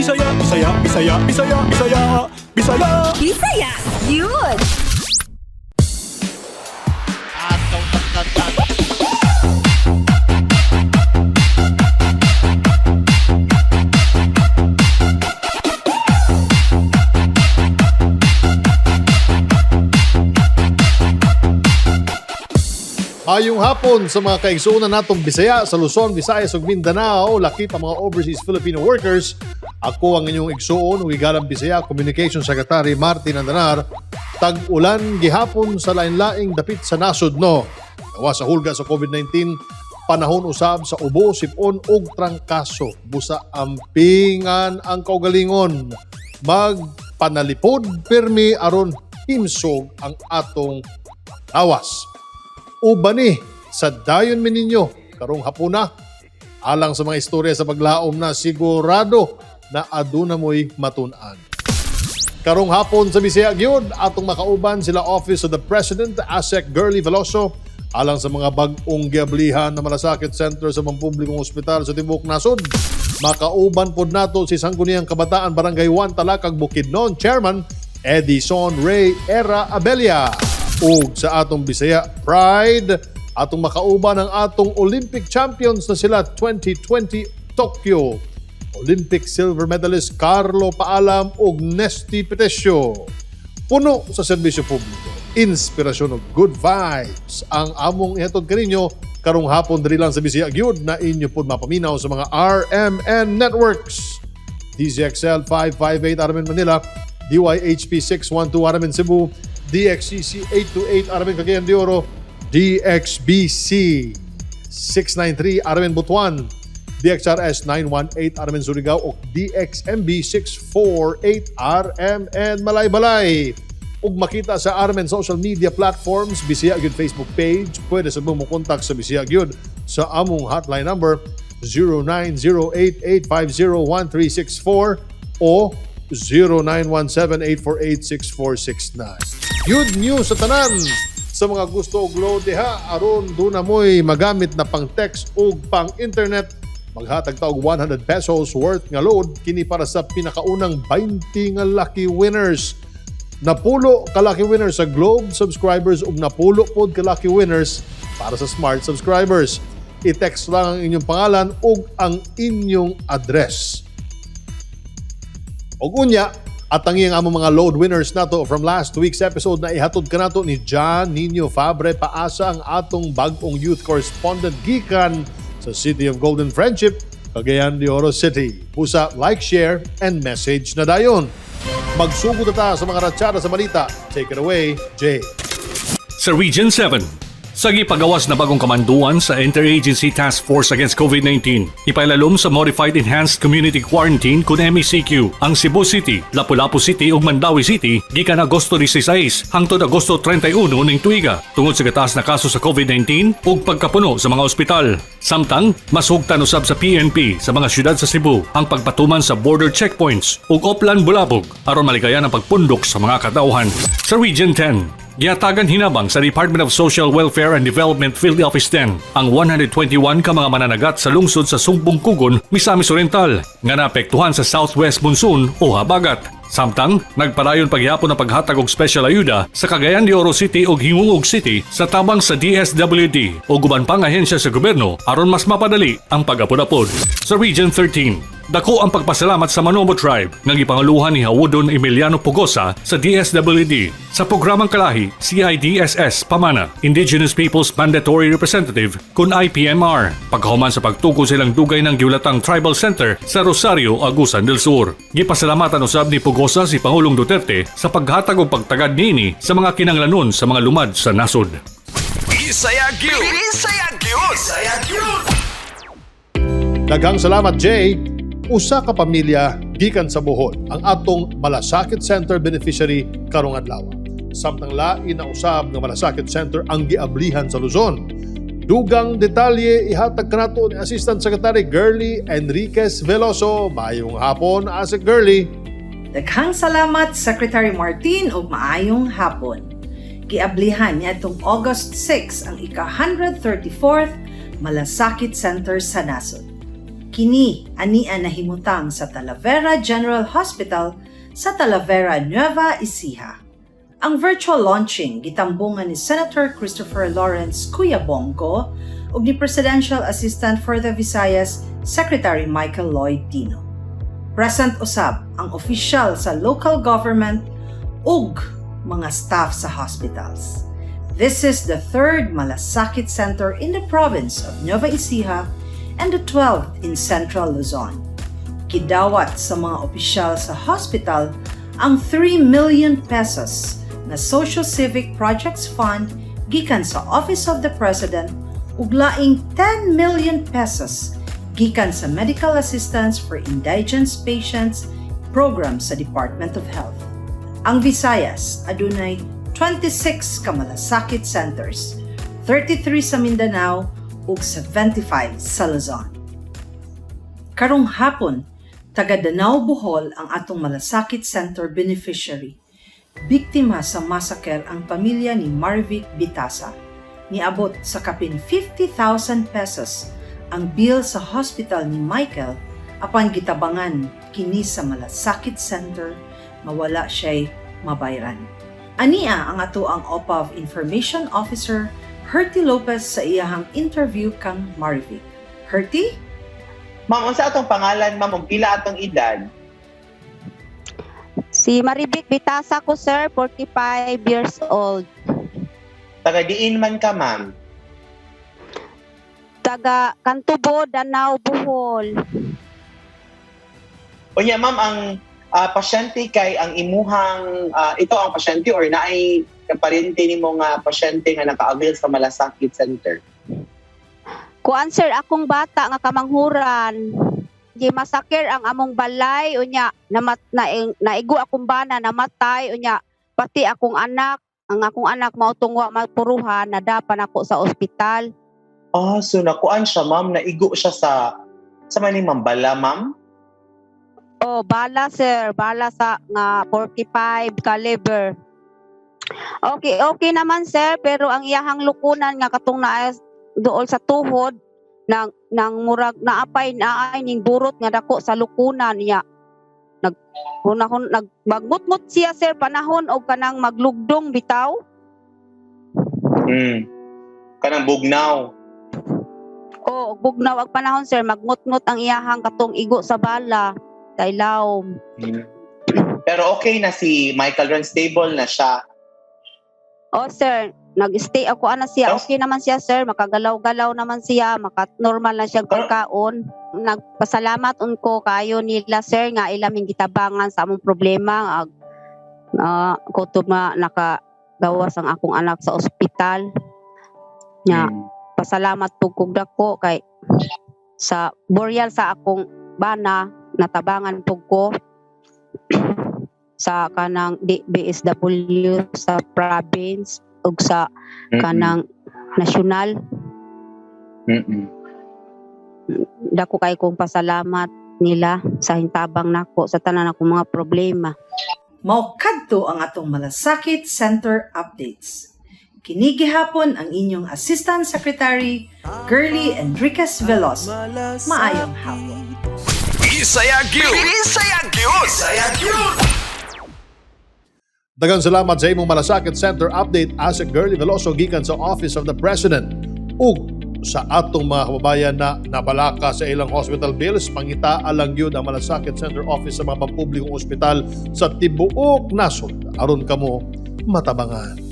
Bisaya, Bisaya, Bisaya, Bisaya, Bisaya, Bisaya. Bisaya, yun! Mayong hapon sa mga kaigsuonan natong Bisaya sa Luzon, Visayas ug Mindanao, lakip ang mga overseas Filipino workers. Ako ang inyong igsuon ug igalang Bisaya Communication Secretary Martin Andanar. Tag-ulan gihapon sa lain-laing dapit sa nasod, no. Gawa sa hulga sa COVID-19, panahon usab sa ubo, sipon ug trangkaso. Busa ampingan ang kaugalingon. Magpanalipod pirmi aron himsog ang atong lawas. Ubani sa dayon mi ninyo karong hapuna alang sa mga istorya sa paglaom na sigurado na aduna mo'y matun-an. Karong hapon sa Bisaya gyud atong makauban sila Office of the President ASEC Girly Veloso alang sa mga bag-ong giablihan na malasakit center sa pampublikong ospital sa tibuok nasod. Makauban pod nato si Sangguniang Kabataan Barangay 1 Talakag, Bukidnon Chairman Edison Ray Era Abelia. Ug sa atong Bisaya Pride, atong makauban ang atong Olympic champions na sila 2020 Tokyo Olympic silver medalist Carlo Paalam ug Nesthy Petecio. Puno sa serbisyo publiko, inspirasyon ug good vibes ang among ihatod kaninyo karong hapon diri lang sa Bisaya gyud na inyo pod mapaminaw sa mga RMN networks. DZXL 558 RMN Manila, DYHP 612 RMN Cebu, DXCC 828 RMN Cagayan de Oro, DXBC 693 RMN Butuan, DXRS 918 RMN Surigao o DXMB 648 RMN Malaybalay. Ug makita sa RMN social media platforms, Bisaya Gyud Facebook page, pwede sa mo kontak sa Bisaya Gyud sa among hotline number 0908-850-1364 o 0917-848-6469. Good news sa tanan sa mga gusto og load diha aron duna mo'y magamit na pang text ug pang internet. Maghatag ta og 100 pesos worth nga load kini para sa pinakaunang 20 nga lucky winners. Napulo ka lucky winners sa Globe subscribers ug napulo pod ka lucky winners para sa Smart subscribers. I-text lang ang inyong pangalan ug ang inyong address. Og unya, at ang iyang among mga load winners nato from last week's episode na ihatod kanato ni John Nino Fabre Paasa, ang atong bag-ong youth correspondent gikan sa City of Golden Friendship, Cagayan de Oro City. Busa, like, share, and message na dayon. Magsugod na ta sa mga ratsada sa balita. Take it away, Jay. Sa Region 7, sa gipagawas na bagong kamanduan sa Interagency Task Force Against COVID-19, ipailalom sa Modified Enhanced Community Quarantine kun MECQ ang Cebu City, Lapu-Lapu City ug Mandaue City gikan Agosto 16 hangtod Agosto 31 ning tuiga tungod sa gataas na kaso sa COVID-19 ug pagkapuno sa mga ospital. Samtang, masugtan usab sa PNP sa mga syudad sa Cebu ang pagpatuman sa border checkpoints ug Oplan Bulabog aron malikayan ang pagpundok sa mga katawhan. Sa Region 10, gihatagan hinabang sa Department of Social Welfare and Development Field Office 10 ang 121 ka mga mananagat sa lungsod sa Sumbong Kugon, Misamis Oriental nga naapektuhan sa Southwest Monsoon o habagat. Samtang, nagpadayon paghihapon ang paghatag og special ayuda sa Cagayan de Oro City ug Gingoog City sa tabang sa DSWD o uban pang ahensya sa gobyerno aron mas mapadali ang pag-apod-apod. Sa Region 13, dako ang pagpasalamat sa Manobo Tribe nga gipanguluhan ni Hawudon Emiliano Pugosa sa DSWD sa programang kalahi CIDSS Pamana, Indigenous Peoples Mandatory Representative kun IPMR, pagkahuman sa pagtukod silang dugay ng giulatang Tribal Center sa Rosario, Agusan del Sur. Gipasalamatan usab ni Pugosa si Pangulong Duterte sa paghatag og pagtagad niini sa mga kinanglanon sa mga lumad sa nasod. Bisaya gyud. Bisaya gyud. Bisaya gyud. Daghang salamat, Jay. Usa ka pamilya gikan sa Bohol ang atong Malasakit Center beneficiary karong adlaw. Samtang lain na usab nga Malasakit Center ang giablihan sa Luzon. Dugang detalye ihatag kanato ni Assistant Secretary Girly Enriquez Veloso. Maayong hapon, Asec Girly. Daghang salamat, Secretary Martin, ug maayong hapon. Giablihan niadtong August 6 ang ika-134th Malasakit Center sa nasod. Kini ania nahimutang sa Talavera General Hospital sa Talavera, Nueva Ecija. Ang virtual launching gitambungan ni Senator Christopher Lawrence Kuya Bong Go ug ni Presidential Assistant for the Visayas, Secretary Michael Lloyd Tino. Present usab ang opisyal sa local government ug mga staff sa hospitals. This is the third Malasakit Center in the province of Nueva Ecija and the 12th in Central Luzon. Gidawat sa mga opisyal sa hospital ang 3 million pesos na Social Civic Projects Fund gikan sa Office of the President ug laing 10 million pesos gikan sa Medical Assistance for Indigent Patients program sa Department of Health. Ang Visayas adunay 26 ka malasakit centers, 33 sa Mindanao ug 75 sa Luzon. Karong hapon, taga Danao, Bohol ang atong Malasakit Center beneficiary. Biktima sa massacre ang pamilya ni Marvic Bitasa. Niabot sa kapin 50,000 pesos ang bill sa hospital ni Michael apan gitabangan kini sa Malasakit Center, mawala siya'y mabayran. Ania ang atoang OPAV Information Officer Herty Lopez sa iyahang interview kang Marvic. Herty? Ma'am, unsa atong pangalan, ma'am, ug pila atong edad? Si Marivic Bitasa ko, sir, 45 years old. Taga diin man ka, ma'am? Taga Kantubo, Danao, Bohol. Unya, ma'am, ang pasyente kay ang imuhang ito ang pasyente or naay kaparente nimo nga pasyente nga naka-avail sa Malasakit Center? Kuan, sir, akong bata nga kamanghuran. Di masakir ang among balay unya namat na, naigo akong bana, namatay unya pati akong anak, ang akong anak mao tong wa mapuruhan, nadapan ako sa ospital. Ah, so nakuan siya, ma'am, naigo siya sa maning mambala, ma'am? Oh, bala, sir, bala sa nga 45 caliber. Okay, okay naman, sir, pero ang iyahang lukunan nga katong naa dool sa tuhod nang nang murag naapay naay ning burot nga dako sa lukunan niya. Nag hunahon nag magmutmut siya, sir, panahon og kanang maglugdong bitaw. Kanang bugnaw. O bugnaw ang panahon, sir, magmutmut ang iyahang katong igo sa bala kay lawom. Pero okay na si Michael ron, stable na siya? Oh, sir, nag-stay ako ana siya. Oh. Okay naman siya, sir. Makagalaw-galaw naman siya, maka normal na siya pagkaon. Nagpasalamat unko kayo nila, sir, nga ilaming gitabangan sa among problema. Ag kutob nga nakagawas ang akong anak sa ospital. Nga pasalamat pug kog dako kay sa burial sa akong bana natabangan pug ko sa kanang BSW sa province ug sa kanang nasyonal. Dako kay kong pasalamat nila sa hintabang nako sa tanan akong mga problema. Mao kadto ang atong Malasakit Center updates. Kini gihapon ang inyong Assistant Secretary, Girly Enriquez Veloso. Maayong hapon. Bisaya gyud. Bisaya gyud. Bisaya gyud. Daghang salamat sa imong Malasakit Center update, Asec Girly Veloso gikan sa Office of the President. Ug sa atong mga kababayan na nabalaka sa ilang hospital bills, pangita lang gyud ang Malasakit Center Office sa mga pampublikong ospital sa tibuok nasod aron kamo matabangan.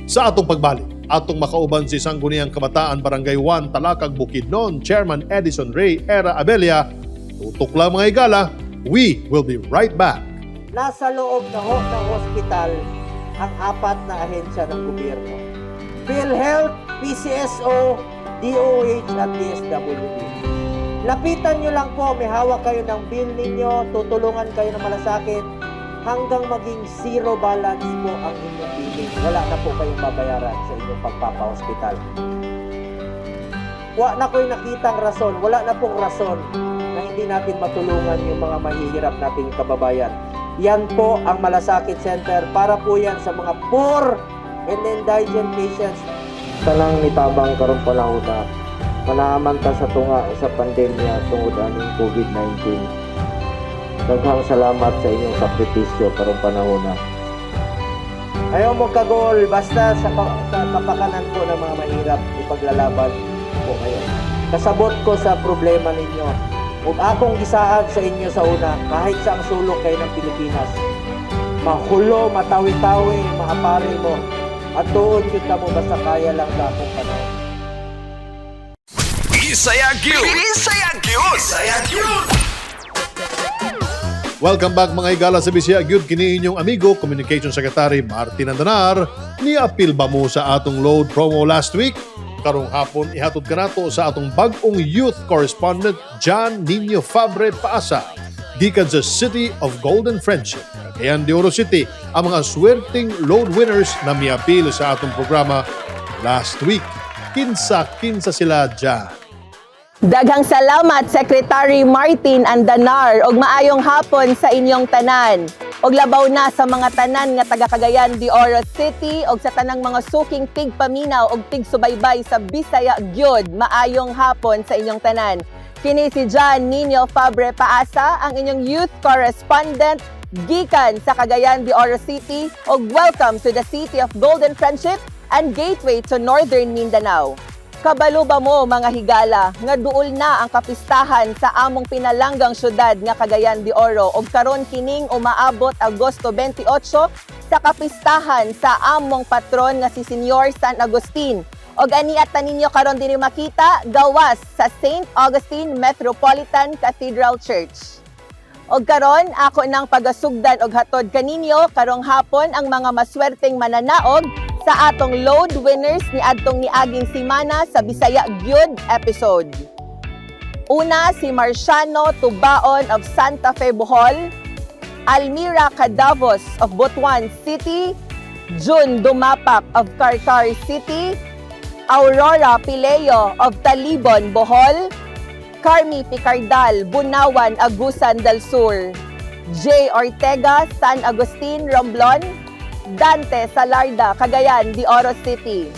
Sa atong pagbalik, atong makauban si Sangguniang Kabataan Barangay 1, Talakag, Bukidnon, Chairman Edison Ray Era Abelia. Tutok lang, mga higala, we will be right back. Nasa loob na ho ng hospital ang apat na ahensya ng gobyerno: PhilHealth, PCSO, DOH at DSWD. Lapitan nyo lang po, may hawak kayo ng bill ninyo, tutulungan kayo ng Malasakit hanggang maging zero balance po ang inyong billing. Wala na po kayong babayaran sa inyong pagpapa-hospital. Wala na ko'y nakitang rason, wala na pong rason na hindi natin matulungan yung mga mahihirap nating kababayan. Yan po ang Malasakit Center, para po yan sa mga poor and indigent patients. Tanang nitabang karong panahona. Manaaman ta sa tunga sa pandemya tungod aning COVID-19. Daghang salamat sa inyong sakripisyo karong panahon na. Ayaw mo kagol, basta sa kapakanan ko ng mga mahirap, ipaglalaban ko ngayon. Kasabot ko sa problema ninyo. Ug akong gisaad sa inyo sa una, kahit sa ang sulok kayo ng Pilipinas, mahulo, matawi-tawi, maapari mo, at tuon gyud mo basta kaya lang sa akong panahon. Bisaya gyud. Bisaya gyud. Bisaya gyud. Welcome back, mga higala, sa Bisaya Gyud. Kini inyong amigo, Communication Secretary Martin Andanar. Ni-apil ba mo sa atong load promo last week? Karong hapon, ihatod kanato sa atong bag-ong youth correspondent, John Nino Fabre Paasa. Gikan sa City of Golden Friendship, Cagayan de Oro City, ang mga swerteng load winners na miapil sa atong programa last week. Kinsa-kinsa sila dyan? Daghang salamat, Secretary Martin Andanar, ug maayong hapon sa inyong tanan. Og labaw na sa mga tanan nga taga Cagayan de Oro City og sa tanang mga suking tigpaminaw og tigsubaybay sa Bisaya Gyud, maayong hapon sa inyong tanan. Kini si John Nino Fabre Paasa, ang inyong youth correspondent gikan sa Cagayan de Oro City, ug welcome to the City of Golden Friendship and gateway to Northern Mindanao. Kabalo ba mo, mga higala, nga duol na ang kapistahan sa among pinalanggang syudad nga Cagayan de Oro ug karon kining umaabot Agosto 28 sa kapistahan sa among patron nga si Senyor San Agustin? Og ani at ninyo karon dinhi makita gawas sa St. Augustine Metropolitan Cathedral Church. Og karon ako nang pagasugdan og hatod kaninyo karong hapon ang mga maswerteng mananaog sa atong load winners ni adtong niaging simana sa Bisaya Gyud episode. Una, si Marciano Tubaon of Santa Fe, Bohol, Almira Cadavos of Butuan City, June Dumapak of Carcar City, Aurora Pileo of Talibon, Bohol, Carmi Picardal, Bunawan, Agusan del Sur, J. Ortega, San Agustin, Romblon, Dante Salarda, Cagayan de Oro City,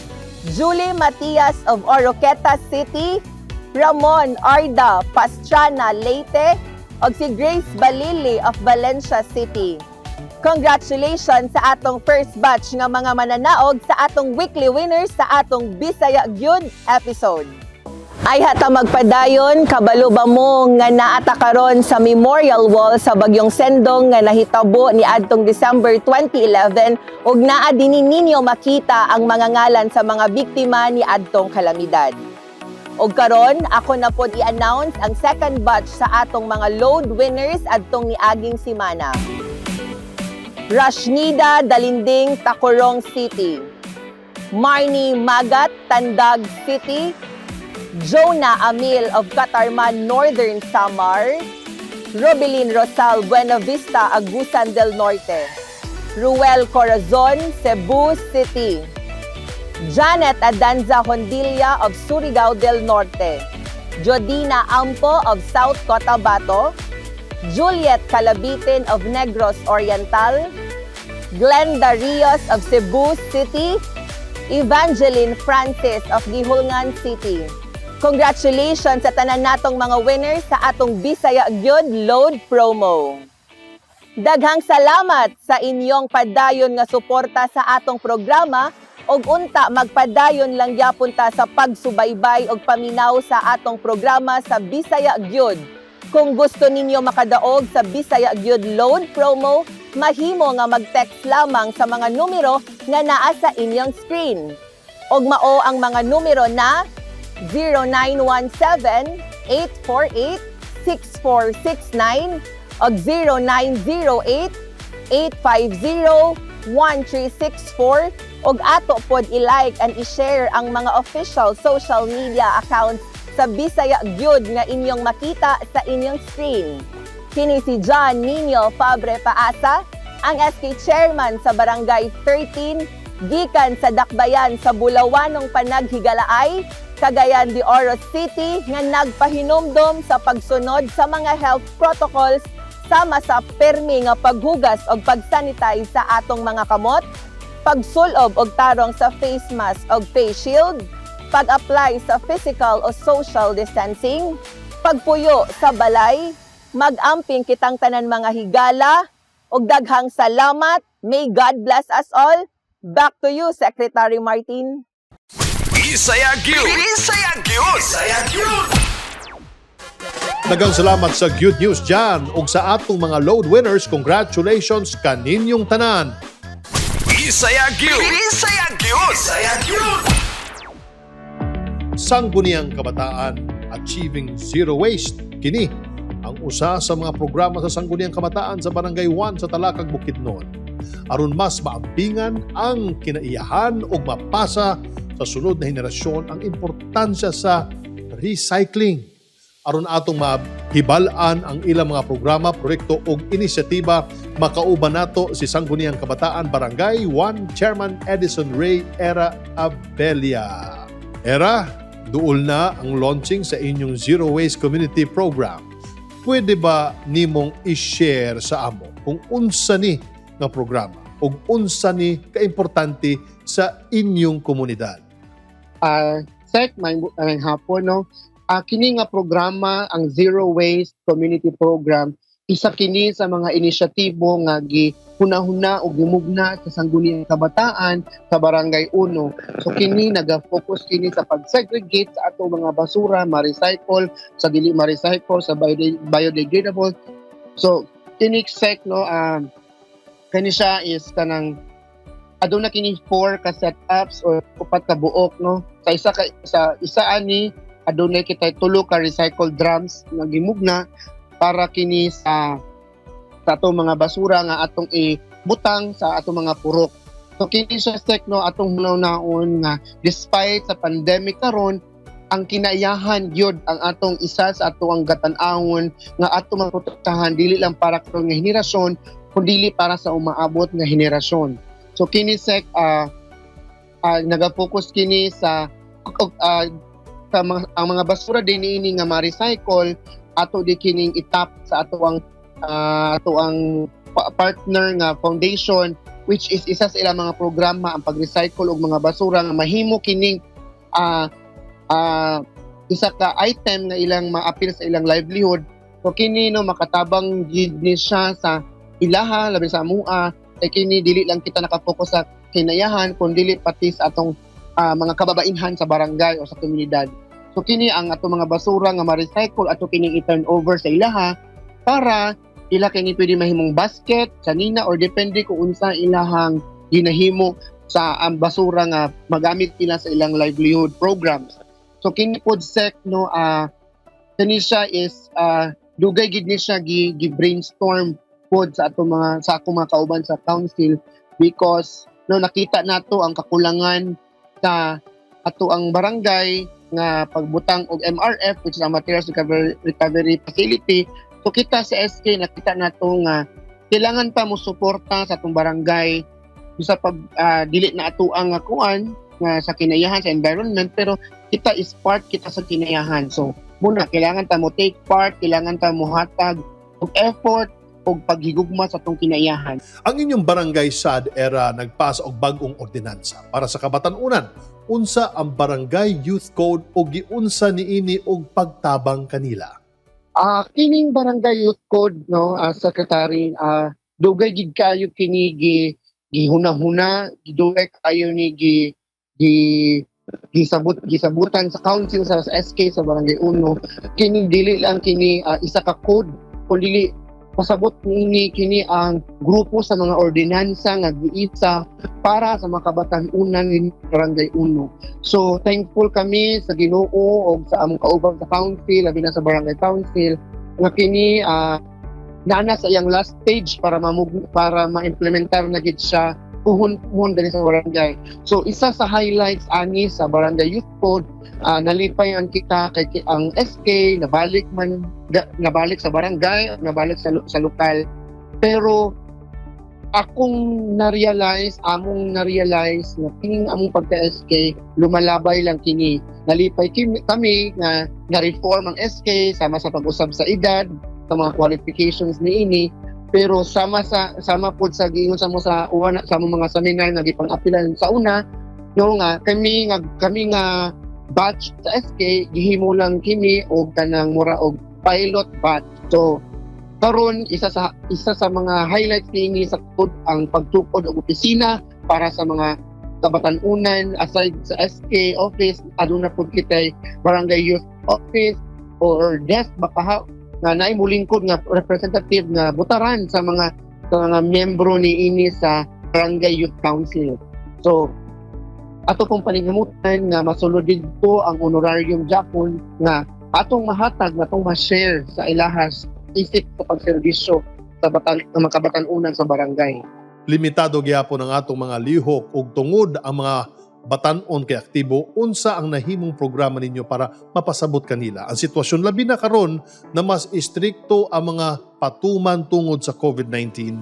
Julie Matias of Oroquieta City, Ramon Arda Pastrana, Leyte, ug si Grace Balili of Valencia City. Congratulations sa atong first batch nga mga mananaog sa atong weekly winners sa atong Bisaya Gyud episode. Ay hata magpadayon, kabalo ba mo nga naata karon sa memorial wall sa Bagyong Sendong nga nahitabo ni adtong December 2011 ug naa dinhi ninyo makita ang mga ngalan sa mga biktima ni adtong kalamidad? Og karon ako na pod i-announce ang second batch sa atong mga load winners adtong niaging simana. Rashnida Dalinding, Tacorong City. Marnie Magat, Tandag City. Jonah Amil of Catarman, Northern Samar. Robilin Rosal, Buena Vista, Agusan del Norte. Ruel Corazon, Cebu City. Janet Adanza Hondilia of Surigao del Norte. Jodina Ampo of South Cotabato. Juliet Calabitin of Negros Oriental. Glenda Rios of Cebu City. Evangeline Francis of Guihulngan City. Congratulations sa tanan natong mga winners sa atong Bisaya Gyud Load Promo. Daghang salamat sa inyong padayon nga suporta sa atong programa ug unta magpadayon lang gyapon ta sa pagsubaybay og paminaw sa atong programa sa Bisaya Gyud. Kung gusto ninyo makadaog sa Bisaya Gyud Load Promo, mahimo nga mag-text lamang sa mga numero nga naa sa inyong screen. Og mao ang mga numero na 0917-848-6469 og 0908-850-1364, og ato pod i-like and i-share ang mga official social media accounts sa Bisaya Gyud nga inyong makita sa inyong screen. Kini si John Nino Fabre Paasa, ang SK Chairman sa Barangay 13, gikan sa Dakbayan sa Bulawanong Panaghigalaay, Cagayan de Oro City, nga nagpahinumdom sa pagsunod sa mga health protocols sama sa permi nga paghugas og pagsanitize sa atong mga kamot, pagsulob og tarong sa face mask og face shield, Pag-apply sa physical o social distancing, pagpuyo sa balay, mag-amping kitang tanan, mga higala, ug daghang salamat. May God bless us all. Back to you, Secretary Martin. Bisaya gyud. Bisaya gyud. Bisaya gyud. Daghang salamat sa good news dyan ug sa atong mga load winners, congratulations kaninyong tanan. Bisaya gyud. Bisaya gyud. Bisaya gyud. Sangguniang Kabataan Achieving Zero Waste. Kini ang usa sa mga programa sa Sangguniang Kabataan sa Barangay 1 sa Talakag, Bukidnon, aron mas maampingan ang kinaiyahan ug mapasa sa sunod na henerasyon ang importansya sa recycling. Aron atong mahibal-an ang ilang mga programa, proyekto ug inisyatiba, makauban nato si Sangguniang Kabataan Barangay 1 Chairman Edison Ray Era Abelia. Era, duol na ang launching sa inyong Zero Waste Community Program. Pwede ba nimong i-share sa amo kung unsa ni nga programa ug unsa ni kaimportante sa inyong komunidad? Sec, may hapon, no? Kini nga programa, ang Zero Waste Community Program, isa kini sa mga inisyatibo nga gihuna-huna o gimugna sa Sangguniang Kabataan sa Barangay Uno. So kini naga-focus kini sa pag-segregate sa atong mga basura, ma-recycle, sa dili ma-recycle, sa biodegradable. So kini, Sec, no, kani siya is kanang aduna kini four ka setups or upat ka buok, no. Sa isa ani, adunay kita tulo ka recycled drums nga gimugna para kini sa atong mga basura nga atong ibutang sa atong mga purok. So kini siya, Sec, no, atong hunaw-naon nga despite sa pandemic karon, ang kinaiyahan gyud ang atong isa sa atong gatan-awon nga atong maprotektahan, dili lang para karon nga henerasyon kundi para sa umaabot nga henerasyon. So kini, Sec, naga-focus kini sa ang mga basura din niini nga ma-recycle, ato di kining itap sa ato ang partner nga foundation, which is isa sa ilang mga programa ang pag-recycle og mga basura nga mahimo kining isa ka item nga ilang maapil sa ilang livelihood. So kini, no, makatabang gid ni siya sa ilaha, labi sa amua, kay kini dili lang kita nakapokus sa kinayahan kundi pati sa atong mga kababainhan sa barangay o sa komunidad. So kini ang atong mga basura nga ma-recycle, ato kining i-turn over sa ilaha para ila kini pwede mahimong basket, sanina or depende kung unsa ilahang ginahimo sa ang basura nga magamit nila sa ilang livelihood programs. So kini pod, Sec, no, kini siya is dugay gid ni siya gi brainstorm pod sa atong mga sa akong mga kauban sa council because, no, nakita nato ang kakulangan sa ato ang barangay nga pagbutang og MRF, which is ang Materials Recovery Facility. So kita sa SK, nakita nato nga kailangan pa mo suporta sa atong barangay sa pag dili na ato ang nga kuan nga sa kinayahan, sa environment, pero kita is part kita sa kinayahan. So muna kailangan ta mo take part, kailangan ta mo hatag og effort og paghigugma sa atong kinayahan. Ang inyong barangay sad, Era, nagpasa og bag-ong ordinansa para sa kabatan-unan. Unsa ang Barangay Youth Code o giunsa niini og pagtabang kanila? Kining Barangay Youth Code, no, Secretary, dugay gid kayo kini gi gihuna-huna, dugay kayo ni gi gi gisabot gisabutan sa council sa SK sa Barangay Uno. Kini dili lang kini isa ka code kundi pasabot niini kini ang grupo sa mga ordinansa nga giisa para sa mga kabatan-unan ni Barangay Uno. So thankful kami sa Ginoo og sa among kauban sa council, labi na sa barangay council, nga kini naa na sa iyang last stage para ma-implementar na gid siya puhon-puhon diri sa barangay. So isa sa highlights ani sa Barangay Youth Code, nalipay ang kita kay ang SK nabalik man nabalik sa barangay, nabalik sa lokal. Pero akong na-realize, among na-realize na kining among pagka-SK, lumalabay lang kini. Nalipay kami nga na-reform ang SK sama sa pag-usab sa edad, sa mga qualifications niini, pero sama pod sa giingon sa mo sa una sa among mga seminar nga gipang-apilan sa una, no, nga kami nga batch sa SK gihimo lang kini og kanang mura og pilot batch. So karon isa sa mga highlights niini sa tud ang pagtukod og opisina para sa mga kabatan-unan. Aside sa SK office, aduna pud kitay barangay youth office or desk baka nga naay mulingkod nga representative nga butaran sa mga miyembro niini sa Barangay Youth Council. So ato pong paningkamutan nga masulod didto ang honorarium japon nga atong mahatag, nga atong ma-share sa ilahas isip sa pagserbisyo sa batan sa mga kabatan-unan sa barangay. Limitado gyapon ang atong mga lihok ug tungod ang mga batan-on kay aktibo, unsa ang nahimong programa ninyo para mapasabot kanila ang sitwasyon, labi na karon na mas istrikto ang mga patuman tungod sa COVID-19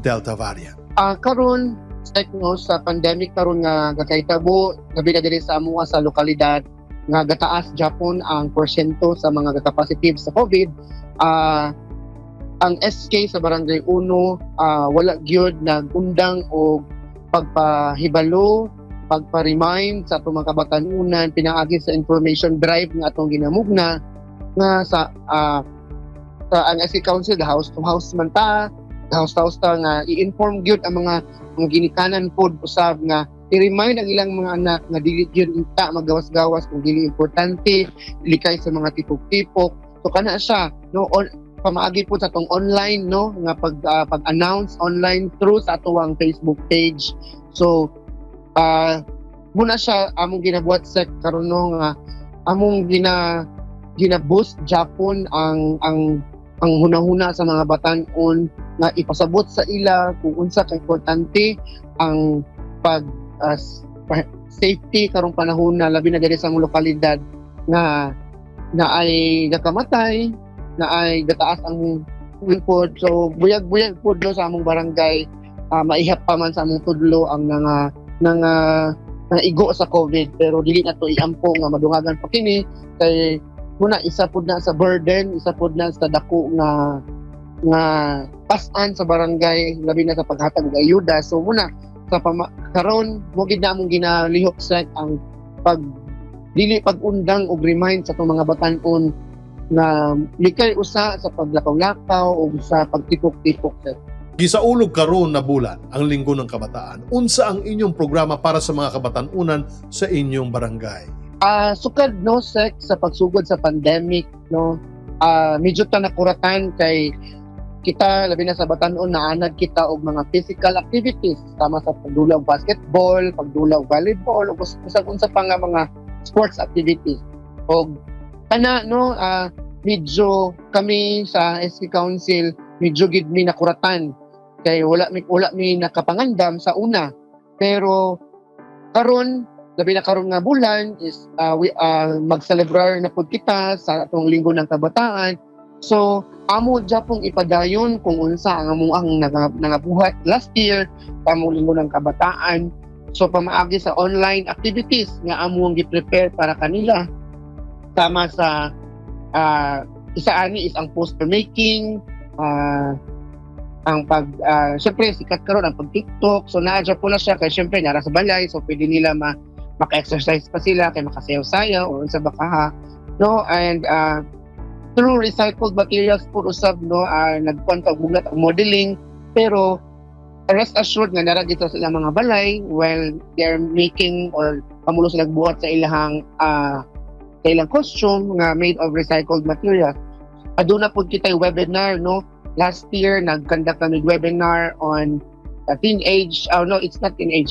Delta variant? Karon sek, no, sa pandemic karon nga gakahitabo, labi na diri sa amoa sa lokalidad nga gataas japon ang porsyento sa mga gaka-positive sa COVID, ang SK sa Barangay 1 wala gyud nagundang og pagpahibalo, pagpa-remind sa atong mga kabatan-unan pinaagi sa information drive nga atong ginamugna nga sa ang SK Council, the house to house man ta, house to house ta nga i-inform gyud ang mga ginikanan pod usab nga i-remind ang ilang mga anak nga dili gyud unta magawas-gawas kung dili importante, likay sa mga tipok-tipok. So kana siya, no, on, pamaagi po sa atong online, no, nga pag-announce online through sa atoang Facebook page. So muna siya among ginabuhat sek karon, no, nga among gina boost japon ang hunahuna sa mga batan-on nga ipasabot sa ila kung unsa ka importante ang pag safety karong panahon na, labi na diri sa among lokalidad nga na ay gakamatay, na ay gataas ang pod. So buyag-buyag pod, no, sa among barangay, maihap pa man sa among tudlo ang nga igo sa COVID, pero dili na to iampo nga madungagan pa kini kay muna isa pud na sa burden, isa pud na sa dako nga nga pas-an sa barangay, labi na sa paghatag og ayuda. So muna sa karon mo gid na among ginalihok sa ang pag dili pag-undang og remind sa atong mga batan-on na likay usa sa paglakaw-lakaw o sa pagtipok-tipok, sir. Gisaulog karon na bulan ang Linggo ng Kabataan. Unsa ang inyong programa para sa mga kabatan-unan sa inyong barangay? Sukad, no, sek, sa pagsugod sa pandemic, no, medyo ta nakuratan kay kita, labi na sa batan-on, naanad kita og mga physical activities tama sa pagdula og basketball, pagdula og volleyball ug usag unsa pa nga mga sports activities. Og kana, no, medyo kami sa SK Council medyo gid mi nakuratan kay wala mi nakapangandam sa una. Pero karon, labi na karon nga bulan is we magcelebrar na pud kita sa atong Linggo ng Kabataan. So amo japong ipadayon kung unsa ang amo ang nangabuhat last year sa among Linggo ng Kabataan. So pamaagi sa online activities nga amo ang gi-prepare para kanila, tama sa isa ani is ang poster making, ang pag syempre sikat karon ang pag TikTok. So naa po na siya kay syempre nara sa balay, so pwede nila maka-exercise pa sila kay makasayaw-sayaw or unsa ba kaha, no? And through recycled materials po usab, no, nagkuan og buglat ang modeling, pero rest assured nga nara dito sa ilang mga balay while they're making or pamulo sila buhat sa ilang costume nga made of recycled materials. Aduna pud kitay webinar, no. Last year nagconduct kami webinar on teenage, oh no, it's not teenage,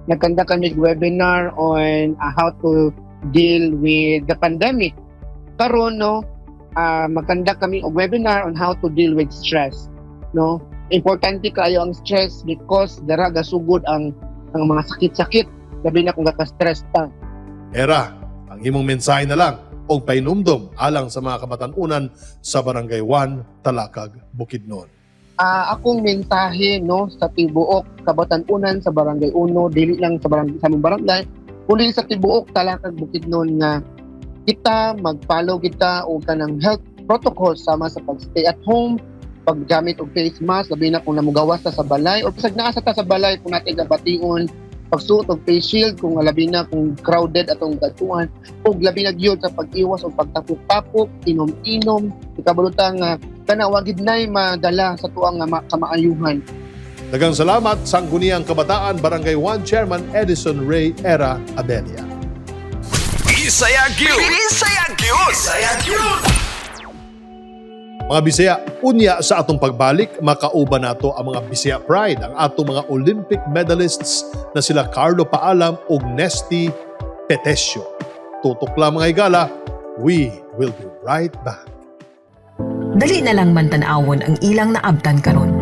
nagconduct kami webinar on how to deal with the pandemic. Karon, no, magconduct kami og webinar on how to deal with stress, no. Importante kayo ang stress because dara gasugod ang mga sakit-sakit, labi na kung gaka-stress ta. Era, ang imong mensahe na lang o painumdum alang sa mga kabatan-unan sa Barangay 1, Talakag, Bukidnon. Akong mensahe, no, sa tibuok kabatan-unan sa Barangay 1, dili lang sa barangay, sa among barangay, kundi sa tibuok Talakag, Bukidnon, nga kita mag-follow kita og kanang health protocols sama sa pag-stay at home, paggamit og face mask, labi na kung namugawas ta sa balay or bisag naa sa ta sa balay kung natin gabation. pagsuot og face shield kung labi na kung crowded atong kadtuan, ug labi na gyud sa pag-iwas og pagtapok-tapok, inom-inom, ikabalo ta nga kana wa gid nay madala sa tuang nga kamaayuhan. Daghang salamat, Sangguniang Kabataan Barangay 1 Chairman Edison Ray Era Abelia. Bisaya gyud. Bisaya gyud. Bisaya gyud. Mga Bisaya, unya sa atong pagbalik, makauban nato ang mga Bisaya Pride, ang atong mga Olympic medalists na sila Carlo Paalam ug Nesthy Petecio. Tutok lang, mga higala, we will be right back. Dali na lang man tan-awon ang ilang naabtan karon.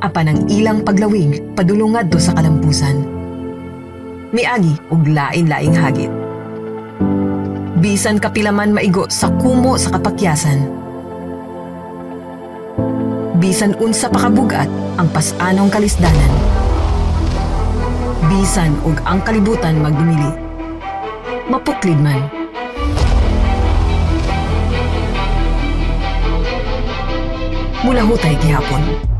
Apan ang ilang paglawig padulong ngadto sa kalampusan. Miagi og lain-laing hagit. Bisan kapila man maigo sa kumo sa kapakyasan. Bisan unsa pa kabugat ang pas-anong kalisdanan. Bisan og ang kalibutan magdumili. Mapuklid man. Mulahutay gihapon.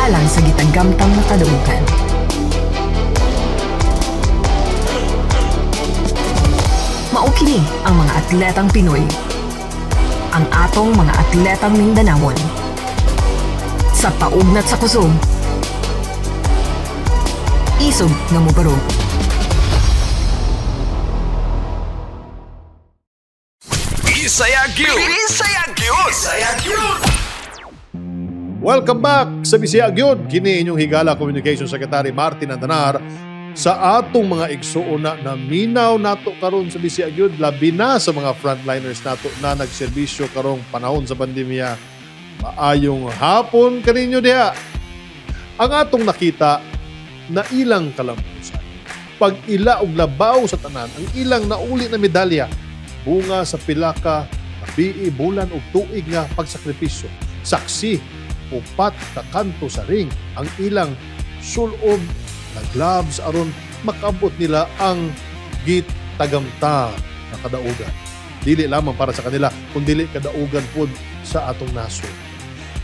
Alang sa gitagamtam na kadaugan. Mao kini ang mga atletang Pinoy. Ang atong mga atletang Mindanawon. Sa paugnat sa kusog, isog nga mobarog. Bisaya gyud. Bisaya gyud. Bisaya gyud. Welcome back sa Bisaya Gyud. Kini inyong higala, Communication Secretary Martin Andanar, sa atong mga igsuon na naminaw nato karon sa Bisaya Gyud, labi na sa mga frontliners nato na nagserbisyo karong panahon sa pandemya. Maayong hapon kaninyo diha. Ang atong nakita na ilang kalampusan. Pag ila og labaw sa tanan, ang ilang nauli na medalya bunga sa pila ka gabii, bulan ug tuig nga pagsakripisyo. Saksi, upat ka kanto sa ring ang ilang sulob na gloves aron makaabot nila ang gitagamtam na kadaugan. Dili lamang para sa kanila, kundi kadaugan pod sa atong nasod.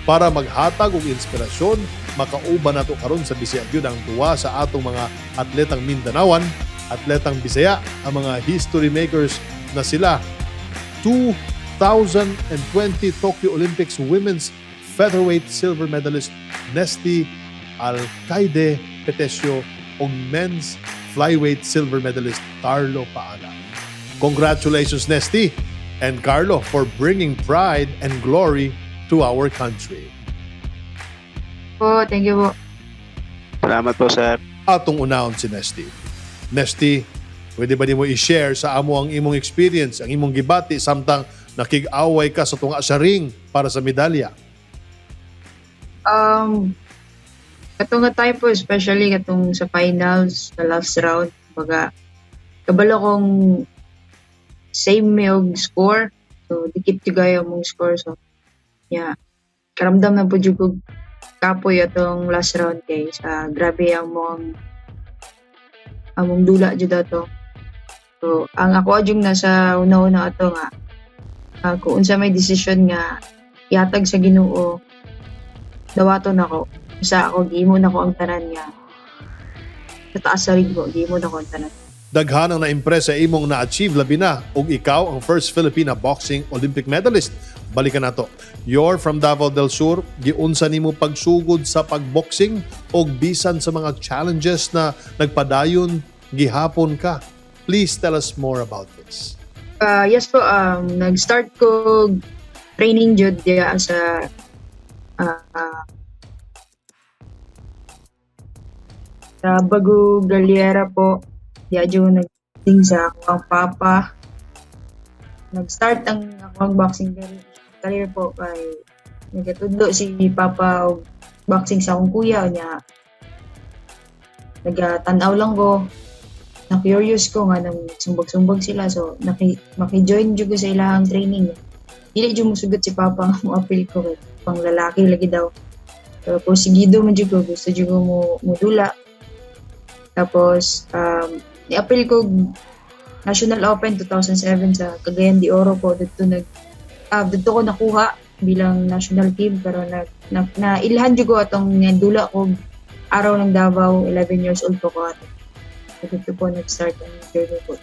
Para maghatag og inspirasyon, makauban nato karon sa Bisaya gyud ang duwa sa atong mga atletang Mindanawan, atletang Bisaya, ang mga history makers na sila 2020 Tokyo Olympics Women's Featherweight Silver Medalist Nesthy Alcaide Petecio ug Men's Flyweight Silver Medalist Carlo Paalam. Congratulations, Nesthy and Carlo, for bringing pride and glory to our country. Po, thank you po. Salamat po, sir. Atong unahon si Nesthy. Nesthy, pwede ba nimo i-share sa amo ang imong experience, ang imong gibati samtang nakig-away ka sa tunga sa ring para sa medalya? Katong nga time po, especially katong sa finals, sa last round, baga, kabalo kong same mi og score. So, dikit jud kayo mong score. So, yeah. Karamdam na po jud kog kapoy atong last round kay sa grabe ang mong among dula jud ato. So, ang ako jud nasa una-una ato nga kung unsa may decision nga ihatag sa Ginoo, dawaton nako. Sa ako gihimo nako ang tanan nga sa taas sa ring ko, gihimo nako ang tanan. Daghan ang na-impress sa imong na-achieve, labi na ug ikaw ang first Filipina boxing Olympic medalist. Balikan nato. You're from Davao del Sur. Giunsa nimo pagsugod sa pagboxing og bisan sa mga challenges na nagpadayon gihapon ka? Please tell us more about this. Yes po, nag-start ko training jud diya sa Bago Galiera po. Diya jud nag-training sa akong papa. Nag-start ang akong boxing career po kay nagatudlo si papa og boxing sa akong kuya niya. Nagatan-aw lang ko. Na-curious ko nga nang sumbag-sumbag sila, so maki-join jud ko sa ilahang training. Dili jud mosugot si papa nga mo-apil ko kay pang lalaki lagi daw. Pero porsigido man jud ko, gusto jud ko mo dula. Tapos ni-apil ko National Open 2007 sa Cagayan de Oro po, didto nag Dito ko nakuha bilang national team, pero na ilhan jud ko atong dula ko Araw ng Davao, 11 years old po ko ato. So, dito po nag-start ang journey ko.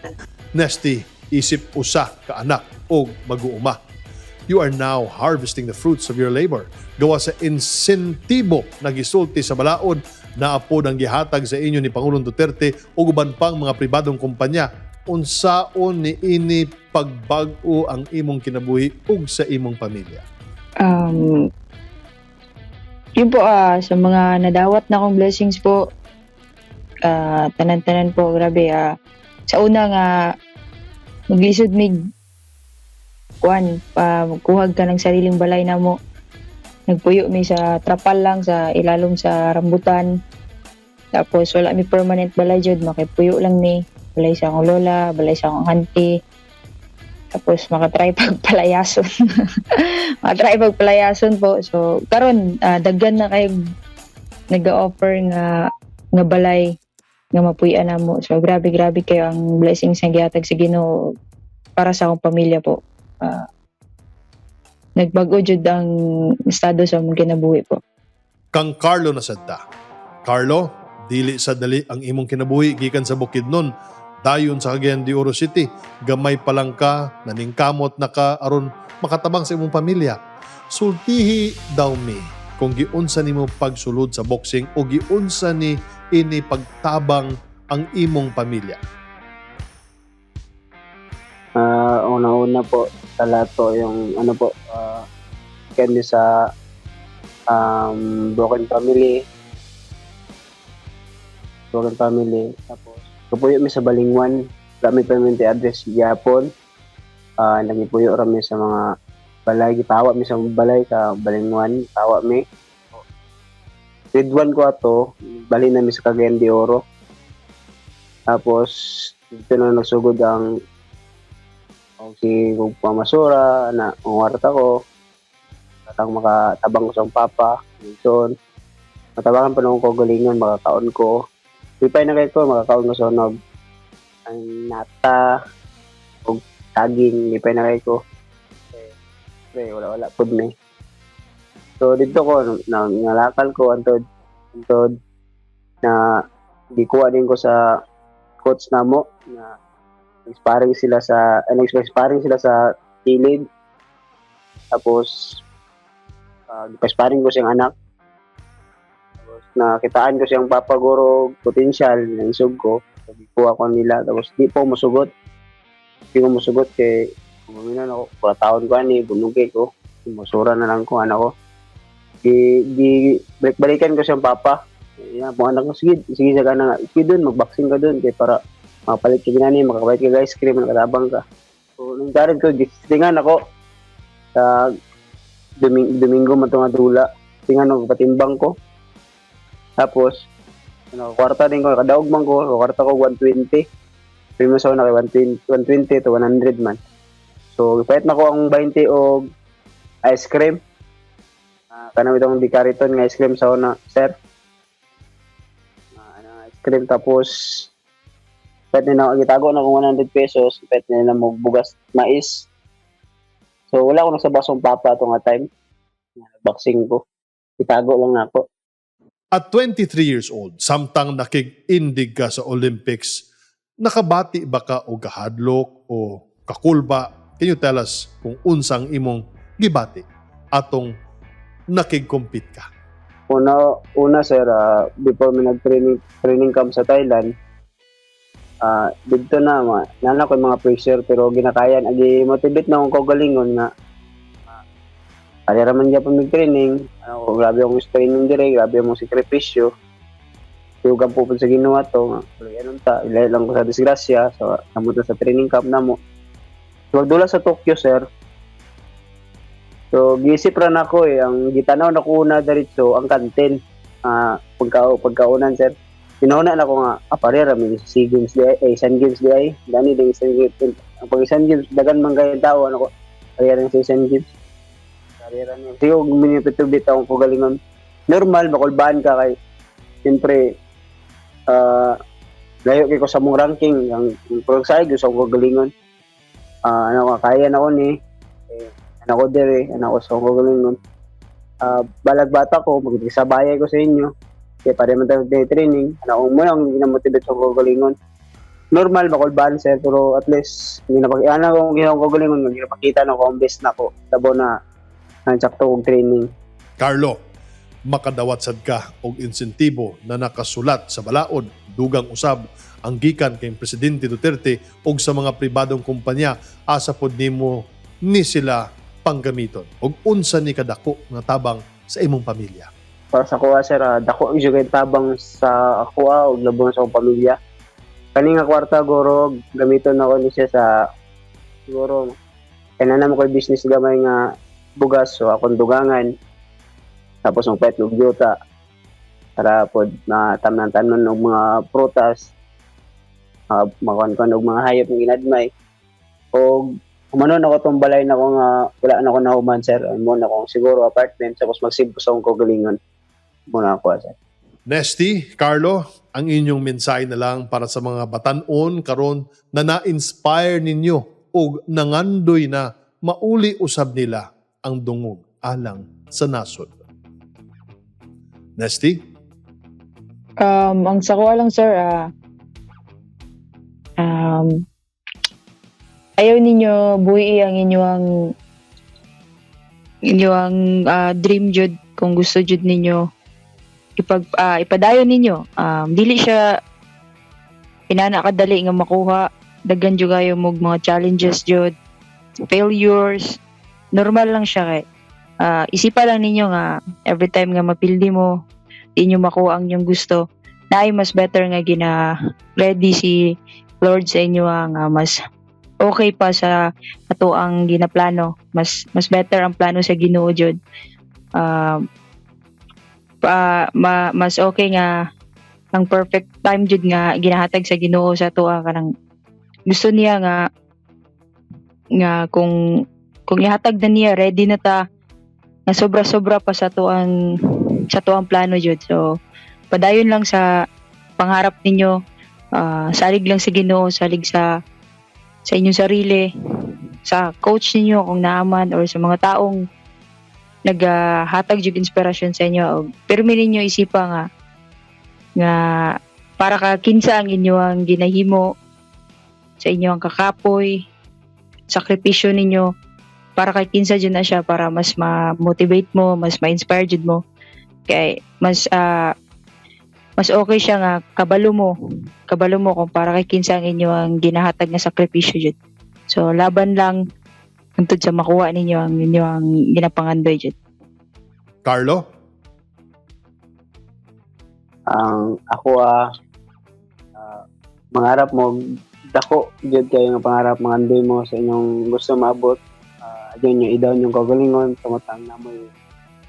Nesthy, isip usa ka anak o mag-uuma. You are now harvesting the fruits of your labor. Gawa sa insentibo na gisulti sa balaod na apod ang gihatag sa inyo ni Pangulong Duterte o uban pang mga pribadong kumpanya, unsaon ni ini pagbag-o ang imong kinabuhi ug sa imong pamilya? Yun po, sa mga nadawat na akong blessings po, tanan-tanan po, grabe. Sa una nga, maglisod mig, kuan, kuhag ka ng sariling balay na mo. Nagpuyo mi sa trapal lang sa ilalom sa rambutan. Tapos wala mi permanent balay jud, makipuyo lang mi. Balay sa akong lola, balay sa akong auntie. Tapos makatry pagpalayason. Makatry pagpalayason po. So karon daghan na kayo nag-offer nga nga balay nga mapuy-an namo. So grabe grabe kayo ang blessings nga gihatag sa Ginoo para sa akong pamilya po. Nagbag-o jud ang estado sa among kinabuhi po. Kang Carlo na sad ta. Carlo, dili sa dali ang imong kinabuhi gikan sa Bukidnon dayon sa Cagayan de Oro City. Gamay pa lang ka, naningkamot na ka aron makatabang sa imong pamilya. Sultihi daw mi kung giunsa nimo pagsulod sa boxing o giunsa ni ini pagtabang ang imong pamilya. Una-una po sa lahat po yung ano po, candy sa broken family. Broken family. Tapos kapuyo mi sa Balingwan, kami permanent address gyapon. Nagipuyo rami sa mga balay, gitawa mi sa balay sa Balingwan, tawa mi. Grade 1 ko ato, bali na mi sa Cagayan de Oro. Tapos dito na nagsugod ang o si kung pamasura na ungarta ko atang makatabang ko sa akong papa minsan matabangan pa nung ko galingon makakaon ko lipay na kay ko makakaon ko sa unog ang nata og saging, lipay na kay ko eh, pre, wala wala pud mi. So dito ko na ngalakal ko antod antod na gikuha din ko sa coach namo na nag-sparring sila sa nag-sparring sila sa kilid. Tapos gipa-sparring ko siyang anak. Tapos nakitaan ko siyang papa guro potential na isog ko. So, gikuha ko nila. Tapos di po musugot. Di ko musugot kay kuminan ako. Pura taon ko ani, bunugi ko. Musura na lang ko anak ko. Di balik-balikan ko siyang papa. Yan, po anak ko, sige, sige sa kana. Sige dun, mag-boxing ka dun kay para makapalit ka ginani, makapalit ka ice cream, nakatabang ka. So, nung karon ko, gistingan ako sa Domingo man to nga dula. Tingan ako, patimbang ko. Tapos, nakakwarta din ko, nakadaog man ko, nakakwarta ko 120. Primo sa una kay 120 to 100 man. So, ipalit na ko ang 20 og ice cream. Kanang itong Dicariton nga ice cream sa una, sir. Ano, ice cream, tapos pwede na gitago na kung 100 pesos, pwede na magbugas mais. So wala ko sa basong papa ato nga time. Boxing ko. Itago lang na ako. At 23 years old, samtang nakig-indig ka sa Olympics, nakabati ba ka og kahadlok o kakulba? Can you tell us kung unsang imong gibati atong nakig-compete ka? Una sir, before mi nag-training training camp sa Thailand, didto na nana ko mga pressure pero ginakayan agi motivate na akong kaugalingon nga kaya raman gyapon mig training, ano, grabe akong training dire, grabe akong sakripisyo. Tugan po sa Ginoo to nga anong ta, ilayo lang ko sa disgrasya, so namot na sa training camp namo. So dula sa Tokyo sir. So giisip ra nako ang gitanaw na ko una diretso ang kantin. Pagkaunan sir. Tinuna na ko nga, pare ra may SEA Games di ay, Asian Games di ay, dani ding Asian Games. Ang pag Asian Games dagan man kay tao ano ko. Pare ra sa Asian Games. Pare ra ni. Sigo minipitubit akong kagalingon. Normal makulbaan ka kay siyempre layo kay ko sa mong ranking ang pag sa gusto akong kagalingon. Ano ka kaya na ko ni. Anak ko dire, anak ko sa akong kaugalingon. Balag bata ko, magsabayay ko sa inyo. Kaya pare man tayo training, anak ko muna ang ginamotivate sa akong kaugalingon. Normal makulbaan sir, pero at least ginapakita ko ang kaugalingon, ginapakita na ko ang best na ko. Labo na ang sakto kong training. Carlo, makadawat sad ka og insentibo na nakasulat sa balaod, dugang usab ang gikan kay Presidente Duterte og sa mga pribadong kumpanya, asa pod nimo ni sila panggamiton og unsa ni kadako nga tabang sa imong pamilya? Para sa kuha sir, dako jud kay tabang sa akoa og labong sa akong pamilya. Kani nga kwarta guro gamiton nako ni siya sa siguro kay na namo koy business gamay nga bugas, so akong dugangan tapos ang pet og yuta para pod matamnan-tamnan og mga prutas, makuan-kuan og mga hayop nga ginadmay. Og humanon ako tong balay nako nga wala na ako nahuman sir, mo na akong siguro apartment tapos magsibo sa akong kaugalingon muna ako sir. Nesty, Carlo, ang inyong mensahe na lang para sa mga batan-on karon na na-inspire ninyo og nangandoy na mauli usab nila ang dungog alang sa nasod. Nesty? Ang sa kuha lang sir, ayaw ninyo buhi ang inyong dream jud. Kung gusto jud ninyo ipadayon ninyo. Dili siya inana kadali nga makuha. Daghan jud kayo mog mga challenges jud, failures, normal lang siya kay isipa lang ninyo nga every time nga mapildi mo, di nyo makuha ang inyong gusto, naay mas better nga gina ready si Lord sa inyo nga mas okay pa sa ato ang ginaplano, mas better ang plano sa Ginoo jud. Mas okay nga ang perfect time jud nga ginahatag sa Ginoo sa ato, kanang gusto niya nga kung ihatag na niya, ready na ta nga sobra-sobra pa sa ato ang plano jud. So padayon lang sa pangarap ninyo, salig lang sa Ginoo, salig sa inyong sarili, sa coach ninyo kung naaman, or sa mga taong naghatag jud inspirasyon sa inyo. Pirmi ninyo isipa nga para ka kinsa ang inyong ginahimo, sa inyong kakapoy, sakripisyo ninyo, para kay kinsa jud na siya, para mas ma-motivate mo, mas ma-inspire jud mo. Kay mas okay siya nga kabalo mo kung para kay kinsa ang inyong ginahatag nga sakripisyo jud. So laban lang hangtod sa makuha ninyo ang inyong ginapangandoy jud. Carlo? Ang ako mangarap mo dako jud kayo nga pangarap, mangandoy mo sa inyong gusto maabot. Yun yung i-down yung kagalingon, tumutang na mo'y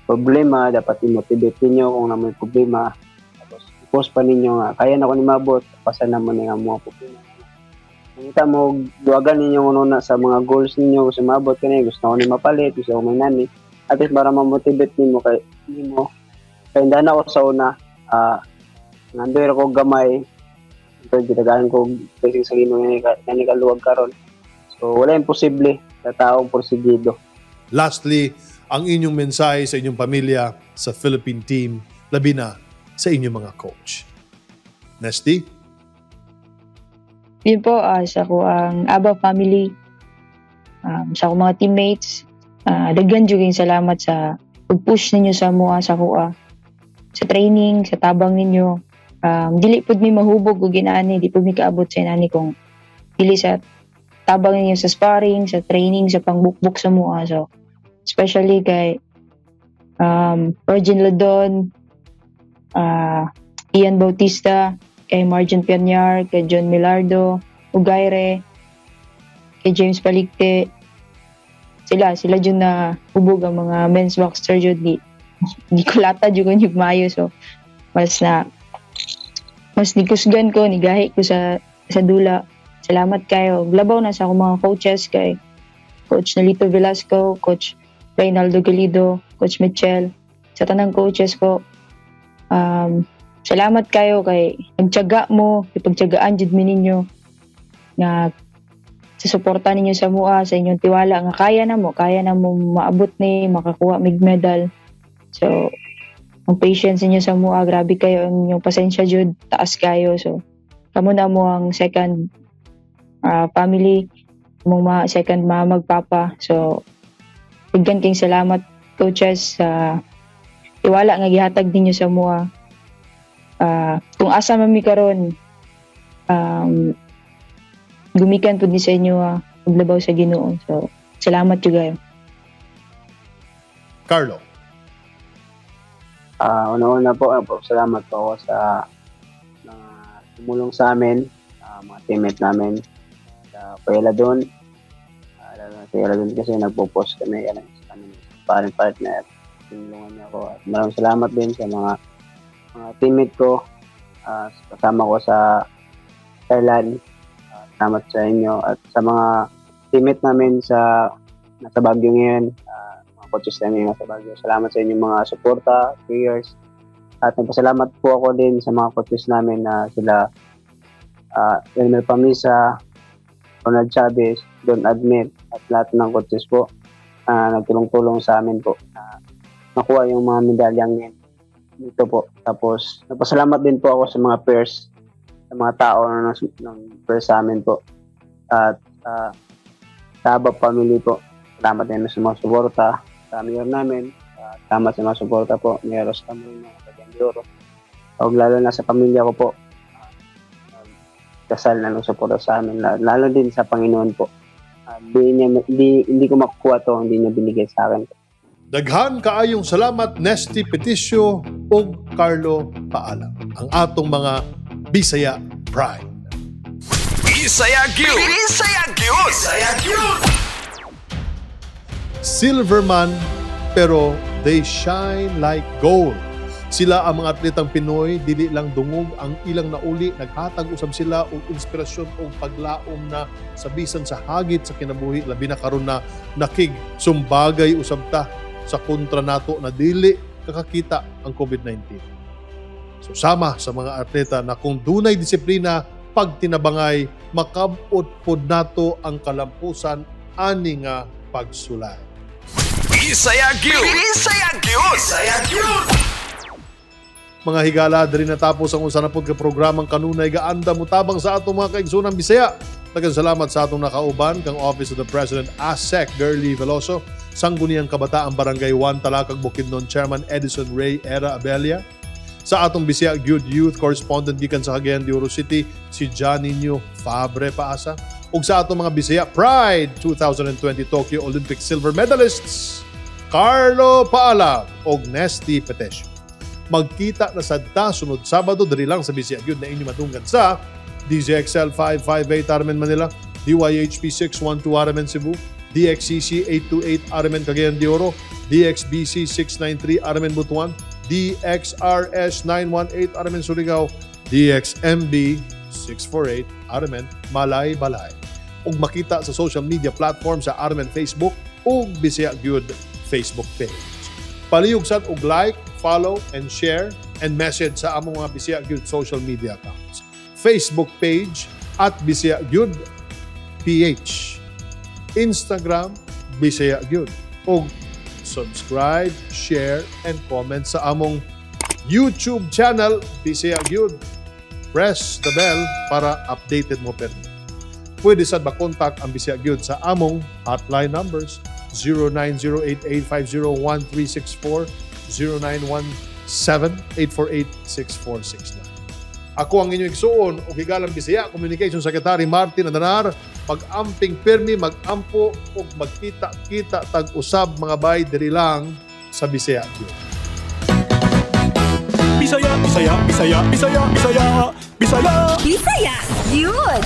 problema, dapat i-motivate ninyo kung na mo'y problema. Tapos i-post pa ninyo nga kaya na ko ni maabot, pasan na mo na yung mga problema. Nakita mo, duwagan ninyo una sa mga goals ninyo, gusto maabot ka na, gusto ko ni mapalit, gusto ko may nani. At least para ma-motivate nimo kay nimo. Kaya hindi na ako sa una, nandoy ako gamay, ito gitagaan ko blessing sa Ginoo nga kaluwag karon. So wala imposible sa taong porsigido. Lastly, ang inyong mensahe sa inyong pamilya, sa Philippine team, labi na sa inyong mga coach. Nesty? Yun po, sa ko ang ABA family, sa akong mga teammates, daghan jud kayong salamat sa pag-push ninyo sa mua, sa kuha, sa training, sa tabang ninyo. Dili pud mi mahubog og ginaani, di pud mi kaabot sa inani kung dili sa tabang ninyo sa sparring, sa training, sa pangbukbuk sa mua. So, especially kay Virgin Ladon, Ian Bautista, kay Margin Pianyar, kay John Milardo, Ugaire, kay James Paligte. Sila dyan na hubog ang mga men's boxer dyan. Di ko lata dyan kung mayo. So, mas nikusgan ko, nigahi ko sa dula. Salamat kayo. Labaw na sa akong mga coaches, kay Coach Nalito Velasco, Coach Reynaldo Galido, Coach Michel, sa tanang coaches ko. Salamat kayo kay nagtiyaga mo, ipagtiyagaan jud mi ninyo nga Sa suporta ninyo sa amoa, sa inyong tiwala nga kaya na mo maabot ni makakuha mig medal. So ang patience ninyo sa amoa, grabe kayo ang inyong pasensya jud, taas kayo. So kamo na mo ang second family, mong ma second mama ug papa. So daghan kayong salamat, coaches, sa tiwala nga gihatag ninyo sa amoa. Kung asa man mi karon, gumikan pud ni sa inyo ug labaw sa Ginoo. So salamat jud kayo. Carlo. Una-una po, salamat po ako sa mga tumulong sa amin, mga teammate namin, sa Kuya Ladon. Lalo na si Kuya Ladon kasi nagpo-post kami, yan sa kami sparring partner. Tinulungan niya ako. At maraming salamat din sa mga teammate ko, kasama ko sa Thailand. Salamat sa inyo at sa mga teammate namin sa nasa Baguio ngayon, mga coaches namin nasa Baguio. Salamat sa inyong mga suporta, prayers. At nagpasalamat po ako din sa mga coaches namin na sila Elmer Pamisa, Ronald Chavez, Don Admir, at lahat ng coaches po na nagtulong-tulong sa amin po na makuha yung mga medalyang yun dito po. Tapos, nagpasalamat din po ako sa mga prayers, sa mga tao na ng prayers sa amin po. At sa Abab family po. Salamat din sa mga suporta sa mayor namin. Salamat sa mga suporta po, Mayor Oscar Moreno, Cagayan de Oro. O lalo na sa pamilya ko po. Dasal na ng suporta sa amin. Lalo din sa Panginoon po. Di niya, hindi ko makukuha to, hindi niya binigay sa akin. Daghan kaayong salamat, Nesthy Petecio ug Carlo Paalam, ang atong mga Bisaya Pride. Bisaya Gyud. Bisaya Gyud. Bisaya Gyud. Silverman pero they shine like gold. Sila ang mga atletang Pinoy, dili lang dungog ang ilang nauli, naghatag usab sila og inspirasyon og paglaom na sa bisan sa hagit sa kinabuhi, labi na karon na nakig sumbagay usab ta sa kontra nato na dili kakakita ang COVID-19. So sama sa mga atleta na kung dunay disiplina, pagtinabangay, makabot pod nato ang kalampusan ani nga pagsulay. Bisaya Gyud. Bisaya Gyud. Bisaya Gyud. Mga higala, diri natapos ang usa na pod ka programang kanunay gaanda mutabang sa atong mga kaigsoonang Bisaya. Daghang salamat sa atong nakauban kang Office of the President ASEC Girlie Veloso, Sangguniang Kabataan Barangay 1 Talakag Bukidnon Chairman Edison Ray Era Abelia, sa atong Bisaya Gyud Youth Correspondent gikan sa Cagayan de Oro City si Janinho Fabre Paasa, ug sa atong mga Bisaya Pride 2020 Tokyo Olympic Silver Medalists Carlo Paalam ug Nesthy Petecio. Magkita na sad ta sunod Sabado diri lang sa Bisaya Gyud na inyo madunggan sa DZXL 558 RMN Manila, DYHP 612 RMN Cebu, DXCC 828 RMN Cagayan de Oro, DXBC 693 RMN Butuan, DXRS 918 RMN Surigao, DXMB 648 RMN Malaybalay. Ug makita sa social media platform sa RMN Facebook ug Bisaya Gyud Facebook page. Palihog sad og like, follow, and share and message sa among mga Bisaya Gyud social media accounts. Facebook page @BisayaGyudPH. Instagram, Bisaya Gyud. Ug subscribe, share, and comment sa among YouTube channel, Bisaya Gyud. Press the bell para updated mo permi. Pwede sad makontak ang Bisaya Gyud sa among hotline numbers 0908-850-1364, 0917-848-6469. Ako ang inyong igsuon o higalang Bisaya Communication Secretary Martin Andanar, mag-amping pirmi, mag-ampo ug magkita-kita tag-usab mga bay diri lang sa Bisaya Gyud. Bisaya, Bisaya, Bisaya, Bisaya, Bisaya, Bisaya. Bisaya Gyud.